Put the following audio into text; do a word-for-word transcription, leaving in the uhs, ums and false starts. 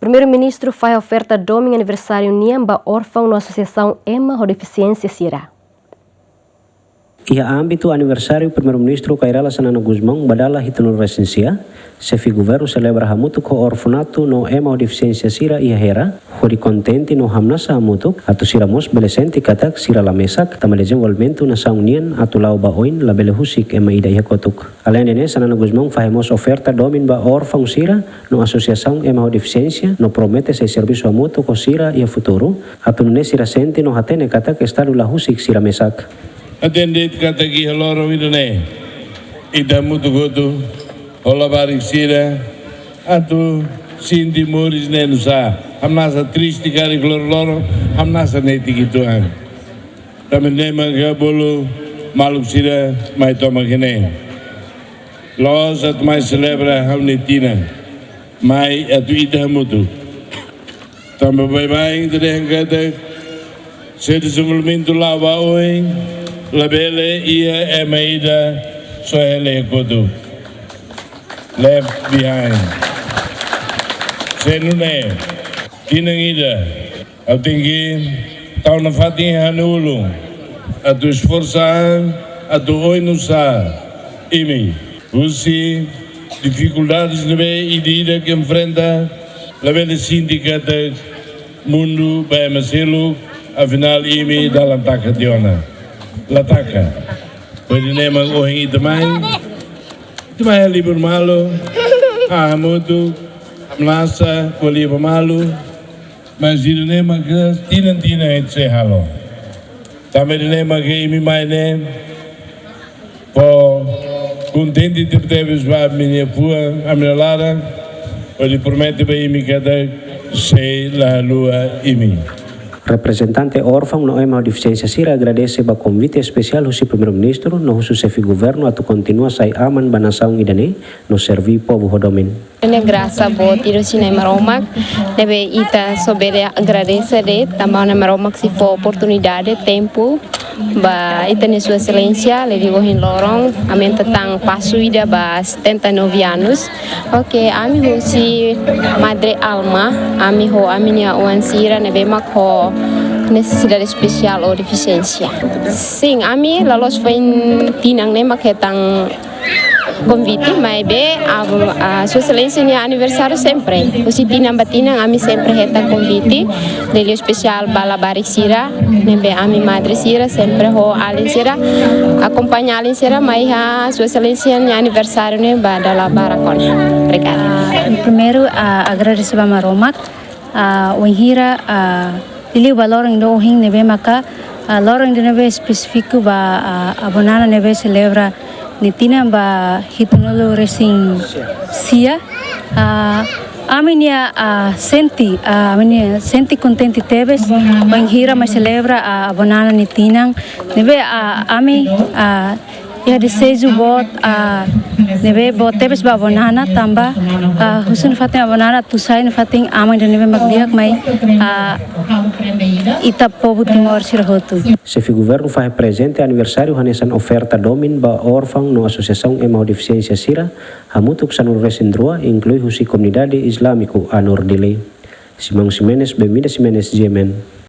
Primeiru-Ministru fahe oferta domin aniversáriu nian ba órfaun no asosiasaun ema ho defisiénsia sira. Iha ámbitu aniversáriu Primeiru-Ministru Kay Rala Xanana Gusmão ba dala hitunulu resin sia, Xefe Governu selebra hamutuk ho orfanatu no ema ho defisiénsia sira iha Hera, hodi kontente no hamnasa hamutuk, atu sira mós bele sente katak sira la mesak, tanba dezenvolvimentu nasaun nian atu la'o ba oin labele husik ema ida iha kotuk. Aleinde ne'e, Xanana Gusmão fahe mós oferta domin ba órfaun sira no asosiasaun ema ho defisiénsia no promete sei servisu hamutuk ho sira iha futuru, atu nune'e sira sente no hatene katak Estadu la husik sira mesak. Hatene de'it katak iha loron ida-ne'e, ita hamutuk hotu ho labarik sira atu sente moris ne'e nusá, hamnasa triste karik loroloron, hamnasa netik uitoan. Tanba ne'e maka bolu maluk sira mai tomak iha ne'e. La'ós atu mai selebra ha'u-nia tinan, mai atu ita hamutuk. Tanba baibain ita dehan katak se dezenvolvimentu la'o ba oin, labele iha ema ida soe hela iha kotuk. Left behind. Se nune'e, tinan ida, ha'u tenke tau nafatin iha ha'u-nia ulun atu esforsa an atu oinsá imi, husi difikuldades ne'ebé ida-idak enfrenta, labele sente katak mundu ba ema seluk, afinál imi dalan taka tiha ona. La taka. Hodi nune'e mak ohin ita mai, ita mai halibur malu, hamutuk, hamnasa, ko'alia ba malu, mas ida-ne'e maka tinan-tinan ita sei halo. Tanba ida-ne'e maka imi mai ne'e fó kontente tebetebes ba ami-nia fuan, ami-nia laran, hodi promete ba imi katak sei la haluha imi. Reprezentante órfaun no ema ho defisiénsia sira agradese ba konvite espesiál husi Primeiru-Ministru no husu Xefe Governu atu kontinua sai aman ba nasaun ida-ne'e no serví povu ho domin. Ne'e grasa boot ida husi Nai Maromak, ne'ebé ita só bele agradese de'it, tanba Nai Maromak sei fó oportunidade, tempu ba ita-nia Sua Exelénsia, liuliu ohin loron, aumenta tan pasu ida ba setenta e nove anos. Oke, ami husi Madre Alma, ami ho ami-nia oan sira ne'ebé mak ho nesesidade espesiál ou defisiénsia. Sin, ami laloos foin tinan ne'e mak hetan konvite, maibé, a, a, Sua Exelénsia nia aniversáriu sempre. Husi tinan ba tinan ami sempre hetan konvite, liuliu espesiál ba labarik sira, ne'ebé ami madre sira sempre ho alin sira, akompaña alin sira mai iha Sua Exelénsia nia aniversáriu ne'e ba dala barak ona. Obrigada. Ah, primeiru, ah, agradese ba Maromak, ah, wainhira, ah, liuliu ba loron ida ohin ne'ebé maka, ah, loron ida ne'ebé espesífiku ba, ah, avó Nana ne'ebé selebra nia tinan ba hitunulu resin sia. Ah, ami-nia, ah, sente, ah, ami-nia sente kontente tebes, wainhira mai selebra, ah, avó Nana nia tinan. Ne'ebé, ah, ami, ah, iha dezeju boot, ah, ne'ebé boot tebes ba avó Nana tanba, ah, husu nafatin avó Nana atu sai nafatin aman ida ne'ebé mak di'ak mai, ah, ita povu Timor sira hotu. Xefe Governu fahe prezente aniversáriu hanesan oferta domin ba órfaun no asosiasaun ema ho defisiénsia sira, hamutuk sanulu resin rua, inklui husi komunidade Islámiku An-Nur Dili. Simão Ximenes, Bemida Ximenes, G M N.